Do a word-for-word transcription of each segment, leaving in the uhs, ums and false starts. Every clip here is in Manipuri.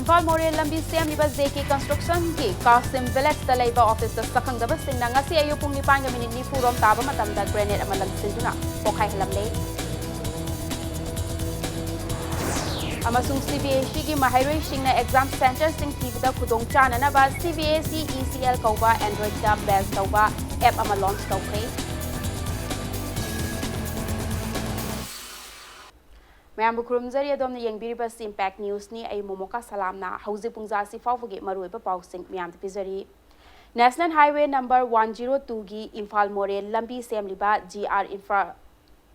ꯏꯝꯐꯥꯜ ꯃꯣꯔꯦ ꯂꯝꯕꯤ ꯁꯦꯝꯂꯤꯕ ꯖꯦ ꯀꯦ ꯀꯟꯁꯇ꯭ꯔꯛꯁꯟꯒꯤ ꯀꯥꯁꯤꯝ ꯚꯤꯂꯦꯖꯇ ꯂꯩꯕ ꯑꯣꯐꯤꯁꯇ ꯁꯛꯈꯪꯗꯕꯁꯤꯡꯅ ꯉꯁꯤ ꯑꯌꯨꯛ ꯄꯨꯡ ꯅꯤꯄꯥꯟꯒ ꯃꯤꯅꯤꯠ ꯅꯤꯐꯨ ꯔꯣꯝ ꯇꯥꯕ ꯃꯇꯝꯗ ꯒ꯭ꯔꯦꯅꯦꯗ ꯑꯃ ꯂꯪꯁꯤꯟꯗꯨꯅ ꯄꯣꯈꯥꯏꯍꯜꯂꯝꯂꯦ꯫ ꯑꯃꯁꯨꯡ ꯁꯤ ꯕꯤ ꯑꯦꯁ ꯏꯒꯤ ꯃꯍꯩꯔꯣꯏꯁꯤꯡꯅ ꯑꯦꯛꯖꯥꯝ ꯁꯦꯟꯇꯔꯁꯤꯡ ꯊꯤꯕꯗ ꯈꯨꯗꯣꯡ ꯆꯥꯅꯅꯕ ꯁꯤ B S E E C L ꯀꯧꯕ ꯑꯦꯟꯗ꯭ꯔꯣꯏꯗꯇ ꯕꯦꯁ ꯇꯧꯕ ꯑꯦꯞ ꯑꯃ ꯂꯣꯟꯆ ꯇꯧꯈ꯭ꯔꯦ꯫ ꯃꯌꯥꯝꯕꯨ ꯈꯨꯔꯨꯝꯖꯔꯤ, ꯑꯗꯣꯝꯅ ꯌꯦꯡꯕꯤꯔꯤꯕꯁꯤ ꯏꯝꯄꯦꯛ ꯅ꯭ꯌꯨꯁꯅꯤ꯫ ꯑꯩ ꯃꯣꯃꯣꯀꯥ ꯁꯂꯥꯝꯅ ꯍꯧꯖꯤꯛ ꯄꯨꯡꯖꯥ ꯑꯁꯤ ꯐꯥꯎꯕꯒꯤ ꯃꯔꯨꯑꯣꯏꯕ ꯄꯥꯎꯁꯤꯡ ꯃꯌꯥꯝꯗ ꯄꯤꯖꯔꯤ꯫ National highway number one zero ꯇꯨꯒꯤ ꯏꯝꯐꯥꯜ ꯃꯣꯔꯦ ꯂꯝꯕꯤ ꯁꯦꯝꯂꯤꯕ ꯖꯤ ꯑꯥꯔ ꯏꯟꯐ꯭ꯔꯥ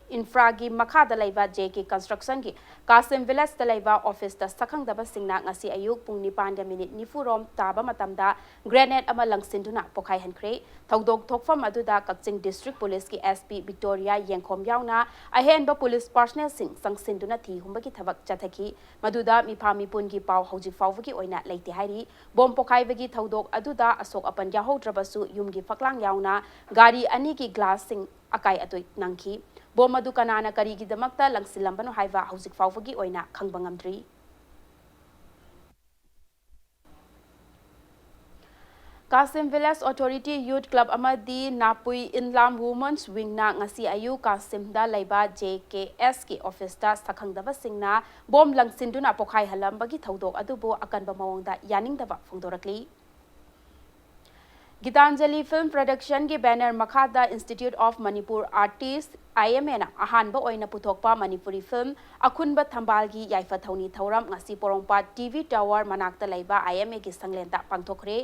ꯏꯟꯐ꯭ꯔꯥꯒꯤ ꯃꯈꯥꯗ ꯂꯩꯕ ꯖꯦ ꯀꯦ ꯀꯟꯁꯇ꯭ꯔꯛꯁꯟꯒꯤ ꯀꯥꯁꯤꯝ ꯚꯤꯂꯦꯖꯇ ꯂꯩꯕ ꯑꯣꯐꯤꯁꯇ ꯁꯛꯈꯪꯗꯕꯁꯤꯡꯅ ꯉꯁꯤ ꯑꯌꯨꯛ ꯄꯨꯡ ꯅꯤꯄꯥꯟꯒ ꯃꯤꯅꯤꯠ ꯅꯤꯐꯨ ꯔꯣꯝ ꯇꯥꯕ ꯃꯇꯝꯗ ꯒ꯭ꯔꯦꯅꯦꯗ ꯑꯃ ꯂꯪꯁꯤꯟꯗꯨꯅ ꯄꯣꯈꯥꯏꯍꯟꯈ꯭ꯔꯦ꯫ ꯊꯧꯗꯣꯛ ꯊꯣꯛꯐꯝ ꯑꯗꯨꯗ ꯀꯛꯆꯤꯡ ꯗꯤꯁꯇ꯭ꯔꯤꯛ ꯄꯨꯂꯤꯁꯀꯤ ꯑꯦꯁ ꯄꯤ ꯕꯤꯛꯇꯣꯔꯤꯌꯥ ꯌꯦꯡꯈꯣꯝ ꯌꯥꯎꯅ ꯑꯍꯦꯟꯕ ꯄꯨꯂꯤꯁ ꯄꯥꯔꯁꯅꯦꯜꯁꯤꯡ ꯆꯪꯁꯤꯟꯗꯨꯅ ꯊꯤ ꯍꯨꯝꯕꯒꯤ ꯊꯕꯛ ꯆꯠꯊꯈꯤ꯫ ꯃꯗꯨꯗ ꯃꯤꯐꯥ ꯃꯤꯄꯨꯟꯒꯤ ꯄꯥꯎ ꯍꯧꯖꯤꯛ ꯐꯥꯎꯕꯒꯤ ꯑꯣꯏꯅ ꯂꯩꯇꯦ ꯍꯥꯏꯔꯤ꯫ ꯕꯣꯝ ꯄꯣꯈꯥꯏꯕꯒꯤ ꯊꯧꯗꯣꯛ ꯑꯗꯨꯗ ꯑꯁꯣꯛ ꯑꯄꯟ ꯌꯥꯎꯍꯧꯗ꯭ꯔꯕꯁꯨ ꯌꯨꯝꯒꯤ ꯐꯛꯂꯥꯡ ꯌꯥꯎꯅ ꯒꯥꯔꯤ ꯑꯅꯤꯒꯤ ꯒ꯭ꯂꯥꯁꯁꯤꯡ ꯑꯀꯥꯏ ꯑꯇꯣꯏ ꯅꯪꯈꯤ꯫ ꯕꯣꯝ ꯑꯗꯨ ꯀꯅꯥꯅ ꯀꯔꯤꯒꯤꯗꯃꯛꯇ ꯂꯪꯁꯤꯜꯂꯝꯕꯅꯣ ꯍꯥꯏꯕ ꯍꯧꯖꯤꯛ ꯐꯥꯎꯕꯒꯤ ꯑꯣꯏꯅ ꯈꯪꯕ ꯉꯝꯗ꯭ꯔꯤ꯫ Kasim village authority youth club ꯑꯃꯗꯤ ꯅꯥꯄꯨꯏ ꯏꯟꯂꯥꯝ ꯋꯨꯃꯟꯁ ꯋꯤꯡꯅ ꯉꯁꯤ ꯑꯌꯨꯛ ꯀꯥꯁꯤꯝꯗ ꯂꯩꯕ ꯖꯦ ꯀꯦ ꯑꯦꯁꯀꯤ ꯑꯣꯐꯤꯁꯇ ꯁꯛꯈꯪꯗꯕꯁꯤꯡꯅ ꯕꯣꯝ ꯂꯪꯁꯤꯟꯗꯨꯅ ꯄꯣꯈꯥꯏꯍꯜꯂꯝꯕꯒꯤ ꯊꯧꯗꯣꯛ ꯑꯗꯨꯕꯨ ꯑꯀꯟꯕ ꯃꯑꯣꯡꯗ ꯌꯥꯅꯤꯡꯗꯕ ꯐꯣꯡꯗꯣꯔꯛꯂꯤ꯫ ꯒꯤꯇꯥꯟꯖꯂꯤ ꯐꯤꯜꯝ ꯄ꯭ꯔꯗꯛꯁꯟꯒꯤ ꯕꯦꯅꯔ ꯃꯈꯥꯗ institute of Manipur artist, I M ꯑꯦꯅ ꯑꯍꯥꯟꯕ ꯑꯣꯏꯅ ꯄꯨꯊꯣꯛꯄ ꯃꯅꯤꯄꯨꯔꯤ ꯐꯤꯜꯝ ꯑꯈꯨꯟꯕ ꯊꯝꯕꯥꯜꯒꯤ ꯌꯥꯏꯐ ꯊꯧꯅꯤ ꯊꯧꯔꯝ ꯉꯁꯤ ꯄꯣꯔꯣꯝꯄꯥꯠ ꯇꯤ ꯚꯤ ꯇꯥꯋꯔ ꯃꯅꯥꯛꯇ ꯂꯩꯕ ꯑꯥꯏ ꯑꯦꯝ ꯑꯦꯒꯤ ꯁꯪꯂꯦꯟꯗ ꯄꯥꯡꯊꯣꯛꯈ꯭ꯔꯦ꯫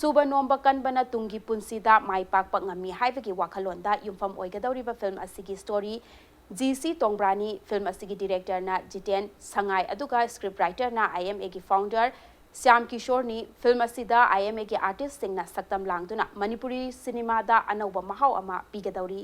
ꯁꯨꯕ ꯅꯣꯝꯕ ꯀꯟꯕꯅ ꯇꯨꯡꯒꯤ ꯄꯨꯟꯁꯤꯗ ꯃꯥꯏ ꯄꯥꯛꯄ ꯉꯝꯃꯤ ꯍꯥꯏꯕꯒꯤ ꯋꯥꯈꯜꯂꯣꯟꯗ ꯌꯨꯝꯐꯝ ꯑꯣꯏꯒꯗꯧꯔꯤꯕ ꯐꯤꯜꯝ ꯑꯁꯤꯒꯤ ꯁ꯭ꯇꯣꯔꯤ ꯖꯤ ꯁꯤ ꯇꯣꯡꯕ꯭ꯔꯥꯅꯤ꯫ ꯐꯤꯜꯝ ꯑꯁꯤꯒꯤ ꯗꯤꯔꯦꯛꯇꯔꯅ ꯖꯤꯇꯦꯟ ꯁꯉꯥꯏ, ꯑꯗꯨꯒ ꯁ꯭ꯀ꯭ꯔꯤꯞ ꯔꯥꯏꯇꯔꯅ ꯑꯥꯏ ꯑꯦꯝ ꯑꯦꯒꯤ ꯐꯥꯎꯟꯗꯔ ꯁ꯭ꯌꯥꯝ ꯀꯤꯁꯣꯔꯅꯤ꯫ ꯐꯤꯜꯝ ꯑꯁꯤꯗ ꯑꯥꯏ ꯑꯦꯝ ꯑꯦꯒꯤ ꯑꯥꯔꯇꯤꯁꯁꯤꯡꯅ ꯁꯛꯇꯝ ꯂꯥꯡꯗꯨꯅ ꯃꯅꯤꯄꯨꯔꯤ ꯁꯤꯅꯦꯃꯥꯗ ꯑꯅꯧꯕ ꯃꯍꯥꯎ ꯑꯃ ꯄꯤꯒꯗꯧꯔꯤ꯫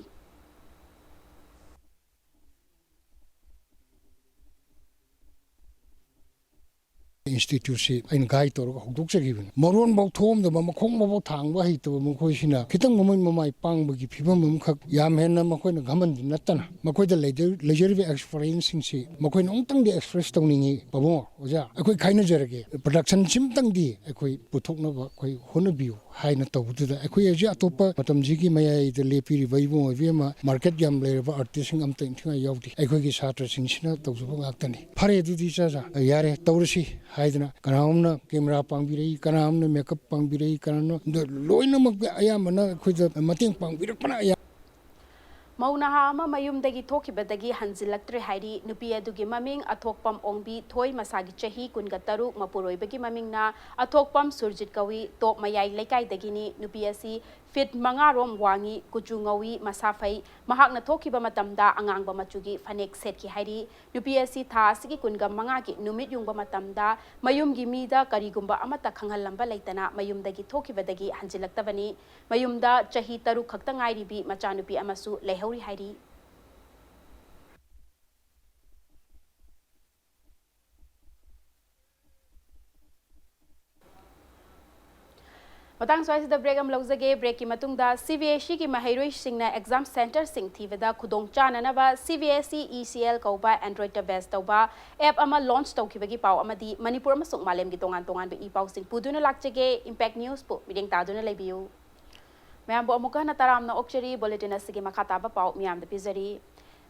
ꯏꯟꯁꯇꯤꯇ꯭ꯌꯨꯠꯁꯤ ꯑꯩꯅ ꯒꯥꯏꯗ ꯇꯧꯔꯒ ꯍꯧꯗꯣꯛꯆꯈꯤꯕꯅꯤ꯫ ꯃꯔꯣꯟꯐꯥꯎ ꯊꯣꯛꯑꯝꯗꯕ, ꯃꯈꯣꯡ ꯃꯐꯥꯎ ꯊꯥꯡꯕ ꯍꯩꯇꯕ ꯃꯈꯣꯏꯁꯤꯅ ꯈꯤꯇꯪ ꯃꯃꯩ ꯃꯃꯥꯏ ꯄꯥꯡꯕꯒꯤ ꯐꯤꯕꯝ ꯑꯃꯈꯛ, ꯌꯥꯝ ꯍꯦꯟꯅ ꯃꯈꯣꯏꯅ ꯒꯃꯟꯗꯤ ꯅꯠꯇꯅ ꯃꯈꯣꯏꯗ ꯂꯩꯖ-, ꯂꯩꯖꯔꯤꯕ ꯑꯦꯛꯁꯄꯔꯤꯌꯦꯟꯁꯁꯤꯡꯁꯤ ꯃꯈꯣꯏꯅ ꯑꯃꯨꯛꯇꯪꯗꯤ ꯑꯦꯛꯁꯄ꯭ꯔꯦꯁ ꯇꯧꯅꯤꯡꯉꯤ꯫ ꯄꯥꯕꯨꯡ, ꯑꯣꯖꯥ, ꯑꯩꯈꯣꯏ ꯈꯥꯏꯅꯖꯔꯒꯦ, ꯄ꯭ꯔꯗꯛꯁꯟꯁꯤꯝꯇꯪꯗꯤ ꯑꯩꯈꯣꯏ ꯄꯨꯊꯣꯛꯅꯕ ꯑꯩꯈꯣꯏ ꯍꯣꯠꯅꯕꯤꯌꯨ ꯍꯥꯏꯅ ꯇꯧꯕꯗꯨꯗ, ꯑꯩꯈꯣꯏ ꯍꯧꯖꯤꯛ ꯑꯇꯣꯞꯄ ꯃꯇꯝꯁꯤꯒꯤ ꯃꯌꯥꯏꯗ ꯂꯦꯞꯄꯤꯔꯤꯕ ꯏꯕꯨꯡ ꯑꯣꯏꯕꯤ ꯑꯃ, ꯃꯥꯔꯀꯦꯠ ꯌꯥꯝ ꯂꯩꯔꯕ ꯑꯥꯔꯇꯤꯁꯁꯤꯡ ꯑꯝꯇ ꯏꯟꯊꯤꯉꯥꯏ ꯌꯥꯎꯗꯦ꯫ ꯑꯩꯈꯣꯏꯒꯤ ꯁꯥꯇ꯭ꯔꯁꯤꯡꯁꯤꯅ ꯇꯧꯖꯕ ꯉꯥꯛꯇꯅꯤ꯫ ꯐꯔꯦ, ꯑꯗꯨꯗꯤ ꯏꯆꯥ, ꯌꯥꯔꯦ, ꯇꯧꯔꯁꯤ ꯍꯥꯏꯗꯅ ꯀꯅꯥ ꯑꯃꯅ ꯀꯦꯃꯦꯔꯥ ꯄꯥꯡꯕꯤꯔꯛꯏ, ꯀꯅꯥ ꯑꯃꯅ ꯃꯦꯀꯞ ꯄꯥꯡꯕꯤꯔꯛꯏ, ꯀꯅꯥꯅꯣ, ꯑꯗꯣ ꯂꯣꯏꯅꯃꯛ ꯑꯌꯥꯝꯕꯅ ꯑꯩꯈꯣꯏꯗ ꯃꯇꯦꯡ ꯄꯥꯡꯕꯤꯔꯛꯄꯅ ꯑꯌꯥꯝꯕ꯫ ꯃꯧ ꯅꯍꯥ ꯑꯃ ꯃꯌꯨꯝꯗꯒꯤ ꯊꯣꯛꯈꯤꯕꯗꯒꯤ ꯍꯟꯖꯤꯜꯂꯛꯇ꯭ꯔꯦ ꯍꯥꯏꯔꯤ꯫ ꯅꯨꯄꯤ ꯑꯗꯨꯒꯤ ꯃꯃꯤꯡ ꯑꯊꯣꯛꯄꯝ ꯑꯣꯡꯕꯤ ꯊꯣꯏ, ꯃꯁꯥꯒꯤ ꯆꯍꯤ ꯀꯨꯟꯒ ꯇꯔꯨꯛ, ꯃꯄꯨꯔꯣꯏꯕꯒꯤ ꯃꯃꯤꯡꯅ ꯑꯊꯣꯛꯄꯝ ꯁꯨꯔꯖꯤꯠ ꯀꯧꯏ, ꯇꯣꯞ ꯃꯌꯥꯏ ꯂꯩꯀꯥꯏꯗꯒꯤꯅꯤ꯫ ꯅꯨꯄꯤ ꯑꯁꯤ ꯐꯤꯠ ꯃꯉꯥ ꯔꯣꯝ ꯋꯥꯡꯏ, ꯀꯨꯆꯨ ꯉꯧꯏ, ꯃꯁꯥ ꯐꯩ꯫ ꯃꯍꯥꯛꯅ ꯊꯣꯛꯈꯤꯕ ꯃꯇꯝꯗ ꯑꯉꯥꯡꯕ ꯃꯆꯨꯒꯤ ꯐꯅꯦꯛ ꯁꯦꯠꯈꯤ ꯍꯥꯏꯔꯤ꯫ ꯅꯨꯄꯤ ꯑꯁꯤ ꯊꯥ ꯑꯁꯤꯒꯤ ꯀꯨꯟꯒ ꯃꯉꯥꯒꯤ ꯅꯨꯃꯤꯠ ꯌꯨꯡꯕ ꯃꯇꯝꯗ ꯃꯌꯨꯝꯒꯤ ꯃꯤꯗ ꯀꯔꯤꯒꯨꯝꯕ ꯑꯃꯠꯇ ꯈꯪꯍꯜꯂꯝꯕ ꯂꯩꯇꯅ ꯃꯌꯨꯝꯗꯒꯤ ꯊꯣꯛꯈꯤꯕꯗꯒꯤ ꯍꯟꯖꯤꯜꯂꯛꯇꯕꯅꯤ꯫ ꯃꯌꯨꯝꯗ ꯆꯍꯤ ꯇꯔꯨꯛ ꯈꯛꯇ ꯉꯥꯏꯔꯤꯕꯤ ꯃꯆꯥꯅꯨꯄꯤ ꯑꯃꯁꯨ ꯂꯩꯍꯧꯔꯤ ꯍꯥꯏꯔꯤ꯫ ꯃꯇꯥꯡ ꯁ꯭ꯋꯥꯏꯁꯤꯗ ꯕ꯭ꯔꯦꯛ ꯑꯃ ꯂꯧꯖꯒꯦ꯫ ꯕ꯭ꯔꯦꯛꯀꯤ ꯃꯇꯨꯡꯗ ꯁꯤ ꯕꯤ ꯑꯦꯁ ꯏꯒꯤ ꯃꯍꯩꯔꯣꯏꯁꯤꯡꯅ ꯑꯦꯛꯖꯥꯝ ꯁꯦꯟꯇꯔꯁꯤꯡ ꯊꯤꯕꯗ ꯈꯨꯗꯣꯡ ꯆꯥꯅꯅꯕ ꯁꯤ B S E E C L ꯀꯧꯕ ꯑꯦꯟꯗ꯭ꯔꯣꯏꯗꯇ ꯕꯦꯁ ꯇꯧꯕ ꯑꯦꯞ ꯑꯃ ꯂꯣꯟꯆ ꯇꯧꯈꯤꯕꯒꯤ ꯄꯥꯎ ꯑꯃꯗꯤ ꯃꯅꯤꯄꯨꯔ ꯑꯃꯁꯨꯡ ꯃꯥꯂꯦꯝꯒꯤ ꯇꯣꯉꯥꯟ ꯇꯣꯉꯥꯟꯕ ꯏ ꯄꯥꯎꯁꯤꯡ ꯄꯨꯗꯨꯅ ꯂꯥꯛꯆꯒꯦ꯫ ꯏꯝꯄꯦꯛ ꯅ꯭ꯌꯨꯁꯄꯨ ꯃꯤꯠꯌꯦꯡ ꯇꯥꯗꯨꯅ ꯂꯩꯕꯤꯌꯨ꯫ ꯃꯌꯥꯝꯕꯨ ꯑꯃꯨꯛꯀ ꯍꯟꯅ ꯇꯔꯥꯝꯅ ꯑꯣꯛꯆꯔꯤ꯫ ꯕꯨꯂꯦꯇꯤꯟ ꯑꯁꯤꯒꯤ ꯃꯈꯥ ꯇꯥꯕ ꯄꯥꯎ ꯃꯤꯌꯥꯝꯗ ꯄꯤꯖꯔꯤ꯫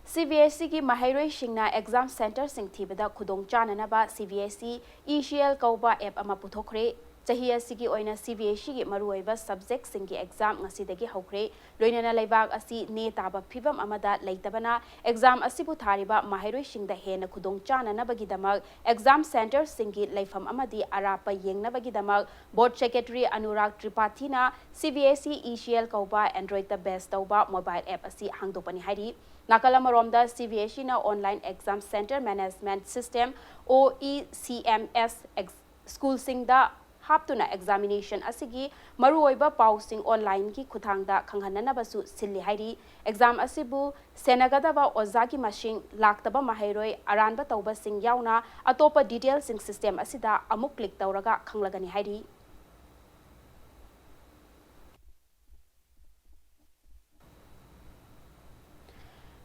ꯁꯤ ꯕꯤ ꯑꯦꯁ ꯏꯒꯤ ꯃꯍꯩꯔꯣꯏꯁꯤꯡꯅ ꯑꯦꯛꯖꯥꯝ ꯁꯦꯟꯇꯔꯁꯤꯡ ꯊꯤꯕꯗ ꯈꯨꯗꯣꯡ ꯆꯥꯅꯅꯕ ꯁꯤ B S E E C L ꯀꯧꯕ ꯑꯦꯞ ꯑꯃ ꯄꯨꯊꯣꯛꯈ꯭ꯔꯦ꯫ ꯆꯍꯤ ꯑꯁꯤꯒꯤ ꯑꯣꯏꯅ ꯁꯤ ꯕꯤ ꯑꯦꯁ ꯏꯒꯤ ꯃꯔꯨꯑꯣꯏꯕ ꯁꯕꯖꯦꯛꯁꯤꯡꯒꯤ ꯑꯦꯛꯖꯥꯝ ꯉꯁꯤꯗꯒꯤ ꯍꯧꯈ꯭ꯔꯦ꯫ ꯂꯣꯏꯅꯅ ꯂꯩꯕꯥꯛ ꯑꯁꯤ ꯅꯦ ꯇꯥꯕ ꯐꯤꯕꯝ ꯑꯃꯗ ꯂꯩꯇꯕꯅ ꯑꯦꯛꯖꯥꯝ ꯑꯁꯤꯕꯨ ꯊꯥꯔꯤꯕ ꯃꯍꯩꯔꯣꯏꯁꯤꯡꯗ ꯍꯦꯟꯅ ꯈꯨꯗꯣꯡ ꯆꯥꯅꯅꯕꯒꯤꯗꯃꯛ ꯑꯦꯛꯖꯥꯝ ꯁꯦꯟꯇꯔꯁꯤꯡꯒꯤ ꯂꯩꯐꯝ ꯑꯃꯗꯤ ꯑꯔꯥꯞꯄ ꯌꯦꯡꯅꯕꯒꯤꯗꯃꯛ ꯕꯣꯔꯗ ꯁꯦꯀ꯭ꯔꯦꯇꯔꯤ ꯑꯅꯨꯔꯥꯒ ꯇ꯭ꯔꯤꯄꯥꯊꯤꯅ C B S E E C L ꯀꯧꯕ ꯑꯦꯟꯗ꯭ꯔꯣꯏꯗꯇ ꯕꯦꯁ ꯇꯧꯕ ꯃꯣꯕꯥꯏꯜ ꯑꯦꯞ ꯑꯁꯤ ꯍꯥꯡꯗꯣꯛꯄꯅꯤ ꯍꯥꯏꯔꯤ꯫ ꯅꯥꯀꯜ ꯑꯃꯔꯣꯝꯗ, ꯁꯤ ꯕꯤ ꯑꯦꯁ ꯏꯅ online exam centre management system, ꯑꯣ ꯏ ꯁꯤ ꯑꯦꯝ ꯑꯦꯁ, ꯁ꯭ꯀꯨꯜꯁꯤꯡꯗ ꯍꯥꯞꯇꯨꯅ examination ꯑꯁꯤꯒꯤ ꯃꯔꯨꯑꯣꯏꯕ ꯄꯥꯎꯁꯤꯡ online ꯒꯤ ꯈꯨꯠꯊꯥꯡꯗ ꯈꯪꯍꯟꯅꯅꯕꯁꯨ ꯁꯤꯜꯂꯤ ꯍꯥꯏꯔꯤ꯫ Exam ꯑꯁꯤꯕꯨ ꯁꯦꯟꯅꯒꯗꯕ ꯑꯣꯖꯥꯒꯤ ꯃꯁꯤꯡ, ꯂꯥꯛꯇꯕ ꯃꯍꯩꯔꯣꯏ, ꯑꯔꯥꯟꯕ ꯇꯧꯕꯁꯤꯡ ꯌꯥꯎꯅ ꯑꯇꯣꯞꯄ detail ꯁꯤꯡ system ꯑꯁꯤꯗ ꯑꯃꯨꯛ click ꯇꯧꯔꯒ ꯈꯪꯂꯒꯅꯤ ꯍꯥꯏꯔꯤ꯫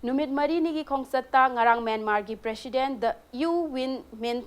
ꯅꯨꯃꯤꯠ ꯃꯔꯤꯅꯤꯒꯤ ꯈꯣꯡꯆꯠꯇ ꯉꯔꯥꯡ ꯃ꯭ꯌꯥꯟꯃꯥꯔꯒꯤ President U Win Myint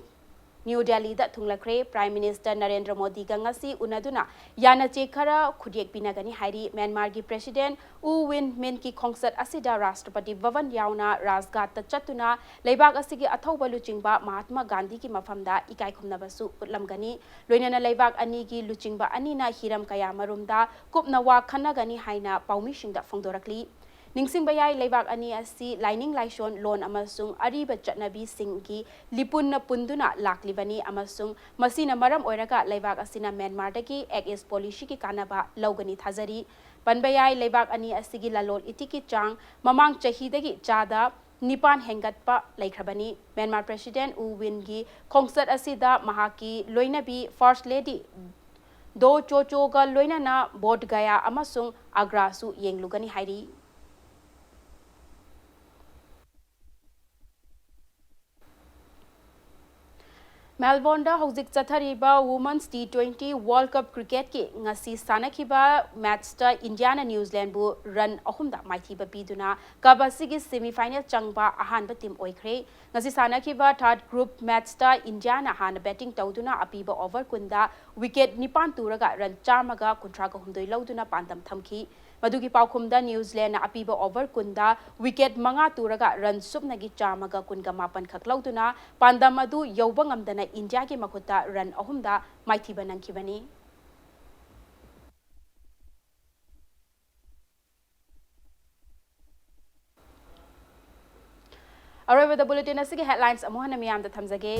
New Delhi ꯗ ꯊꯨꯡꯂꯈ꯭ꯔꯦ꯫ Prime Minister ꯅꯔꯦꯟꯗ꯭ꯔ ꯃꯣꯗꯤꯒ ꯉꯁꯤ ꯎꯅꯗꯨꯅ ꯌꯥꯅꯆꯦ ꯈꯔ ꯈꯨꯠꯌꯦꯛ ꯄꯤꯅꯒꯅꯤ ꯍꯥꯏꯔꯤ꯫ ꯃ꯭ꯌꯥꯟꯃꯥꯔꯒꯤ President U Win Myint ꯀꯤ ꯈꯣꯡꯆꯠ ꯑꯁꯤꯗ Rashtrapati Bhavan ꯌꯥꯎꯅ ꯔꯥꯖꯘꯥꯠꯇ ꯆꯠꯇꯨꯅ ꯂꯩꯕꯥꯛ ꯑꯁꯤꯒꯤ ꯑꯊꯧꯕ ꯂꯨꯆꯤꯡꯕ ꯃꯍꯥꯠꯃꯥ ꯒꯥꯟꯙꯤꯒꯤ ꯃꯐꯝꯗ ꯏꯀꯥꯏ ꯈꯨꯝꯅꯕꯁꯨ ꯎꯠꯂꯝꯒꯅꯤ꯫ ꯂꯣꯏꯅꯅ ꯂꯩꯕꯥꯛ ꯑꯅꯤꯒꯤ ꯂꯨꯆꯤꯡꯕ ꯑꯅꯤꯅ ꯍꯤꯔꯝ ꯀꯌꯥ ꯃꯔꯨꯝꯗ ꯀꯨꯞꯅ ꯋꯥ ꯈꯟꯅꯒꯅꯤ ꯍꯥꯏꯅ ꯄꯥꯎꯃꯤꯁꯤꯡꯗ ꯐꯣꯡꯗꯣꯔꯛꯂꯤ꯫ ꯅꯤꯡꯁꯤꯡꯕ ꯌꯥꯏ, ꯂꯩꯕꯥꯛ ꯑꯅꯤ ꯑꯁꯤ ꯂꯥꯏꯅꯤꯡ ꯂꯥꯏꯁꯣꯟ, ꯂꯣꯟ ꯑꯃꯁꯨꯡ ꯑꯔꯤꯕ ꯆꯠꯅꯕꯤꯁꯤꯡꯒꯤ ꯂꯤꯄꯨꯟꯅ ꯄꯨꯟꯗꯨꯅ ꯂꯥꯛꯂꯤꯕꯅꯤ ꯑꯃꯁꯨꯡ ꯃꯁꯤꯅ ꯃꯔꯝ ꯑꯣꯏꯔꯒ ꯂꯩꯕꯥꯛ ꯑꯁꯤꯅ ꯃ꯭ꯌꯥꯟꯃꯥꯔꯗꯒꯤ Act East Policy ꯒꯤ ꯀꯥꯟꯅꯕ ꯂꯧꯒꯅꯤ ꯊꯥꯖꯔꯤ꯫ ꯄꯟꯕ ꯌꯥꯏ, ꯂꯩꯕꯥꯛ ꯑꯅꯤ ꯑꯁꯤꯒꯤ ꯂꯂꯣꯟ ꯏꯇꯤꯛꯀꯤ ꯆꯥꯡ ꯃꯃꯥꯡ ꯆꯍꯤꯗꯒꯤ ꯆꯥꯗ ꯅꯤꯄꯥꯟ ꯍꯦꯟꯒꯠꯄ ꯂꯩꯈ꯭ꯔꯕꯅꯤ꯫ ꯃ꯭ꯌꯥꯟꯃꯥꯔ President U Win ꯒꯤ ꯈꯣꯡꯆꯠ ꯑꯁꯤꯗ ꯃꯍꯥꯛꯀꯤ ꯂꯣꯏꯅꯕꯤ First Lady Do Cho Cho ꯒ ꯂꯣꯏꯅꯅ ꯕꯣꯙ ꯒꯌꯥ ꯑꯃꯁꯨꯡ ꯑꯒ꯭ꯔꯥꯁꯨ ꯌꯦꯡꯂꯨꯒꯅꯤ ꯍꯥꯏꯔꯤ꯫ ꯃꯦꯜꯕꯣꯔꯟꯗ ꯍꯧꯖꯤꯛ ꯆꯠꯊꯔꯤꯕ Women's T twenty World Cup Cricket ꯀꯤ ꯉꯁꯤ ꯁꯥꯟꯅꯈꯤꯕ match ꯇ ꯏꯟꯗꯤꯌꯥꯅ ꯅ꯭ꯌꯨꯖꯤꯂꯦꯟꯕꯨ run ꯑꯍꯨꯝꯗ ꯃꯥꯏꯊꯤꯕ ꯄꯤꯗꯨꯅ cup ꯑꯁꯤꯒꯤ semi final ꯆꯪꯕ ꯑꯍꯥꯟꯕ team ꯑꯣꯏꯈ꯭ꯔꯦ꯫ ꯉꯁꯤ ꯁꯥꯟꯅꯈꯤꯕ third group match ꯇ ꯏꯟꯗꯤꯌꯥꯅ ꯍꯥꯟꯅ batting ꯇꯧꯗꯨꯅ ꯑꯄꯤꯕ over ꯀꯨꯟꯗ wicket ꯅꯤꯄꯥꯟ ꯇꯨꯔꯒ run ꯆꯥꯝꯃꯒ ꯀꯨꯟꯊ꯭ꯔꯥꯒ ꯍꯨꯝꯗꯣꯏ ꯂꯧꯗꯨꯅ ꯄꯥꯟꯗꯝ ꯊꯝꯈꯤ꯫ ꯃꯗꯨꯒꯤ ꯄꯥꯎꯈꯨꯝꯗ ꯅ꯭ꯌꯨꯖꯤꯂꯦꯟꯅ ꯑꯄꯤꯕ over ꯀꯨꯟꯗ wicket ꯃꯉꯥ ꯇꯨꯔꯒ run ꯁꯨꯞꯅꯒꯤ ꯆꯥꯝꯃꯒ ꯀꯨꯟꯒ ꯃꯥꯄꯟ ꯈꯛ ꯂꯧꯗꯨꯅ ꯄꯥꯟꯗꯝ ꯑꯗꯨ ꯌꯧꯕ ꯉꯝꯗꯅ ꯏꯟꯗꯤꯌꯥꯒꯤ ꯃꯈꯨꯠꯇ run ꯑꯍꯨꯝꯗ ꯃꯥꯏꯊꯤꯕ ꯅꯪꯈꯤꯕꯅꯤ꯫ ꯑꯔꯣꯏꯕꯗ bulletin ꯑꯁꯤꯒꯤ headlines ꯑꯃꯨꯛ ꯍꯟꯅ ꯃꯤꯌꯥꯝꯗ ꯊꯝꯖꯒꯦ꯫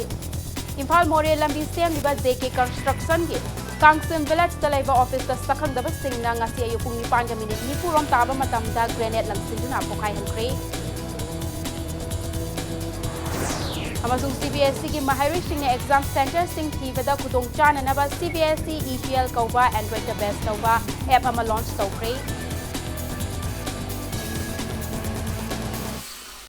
ꯏꯝꯐꯥꯜ ꯃꯣꯔꯦ ꯂꯝꯕꯤ ꯁꯦꯝꯂꯤꯕ J K Construction ꯒꯤ ꯀꯥꯡꯁꯦꯝ village ꯇ ꯂꯩꯕ office ꯇ ꯁꯛꯈꯪꯗꯕꯁꯤꯡꯅ ꯉꯁꯤ ꯑꯌꯨꯛ ꯄꯨꯡ ꯅꯤꯄꯥꯟꯒ minute ꯅꯤꯐꯨ ꯔꯣꯝ ꯇꯥꯕ ꯃꯇꯝꯗ grenade ꯂꯪꯁꯤꯟꯗꯨꯅ ꯄꯣꯈꯥꯏꯍꯟꯈ꯭ꯔꯦ꯫ ꯑꯃꯁꯨꯡ CBSEꯒꯤ ꯃꯍꯩꯔꯣꯏꯁꯤꯡꯅ exam centreꯁꯤꯡ ꯊꯤꯕꯗ ꯈꯨꯗꯣꯡꯆꯥꯅꯅꯕ CBSE EPL ꯀꯧꯕ Androidꯇ base ꯇꯧꯕ app ꯑꯃ launch ꯇꯧꯈ꯭ꯔꯦ꯫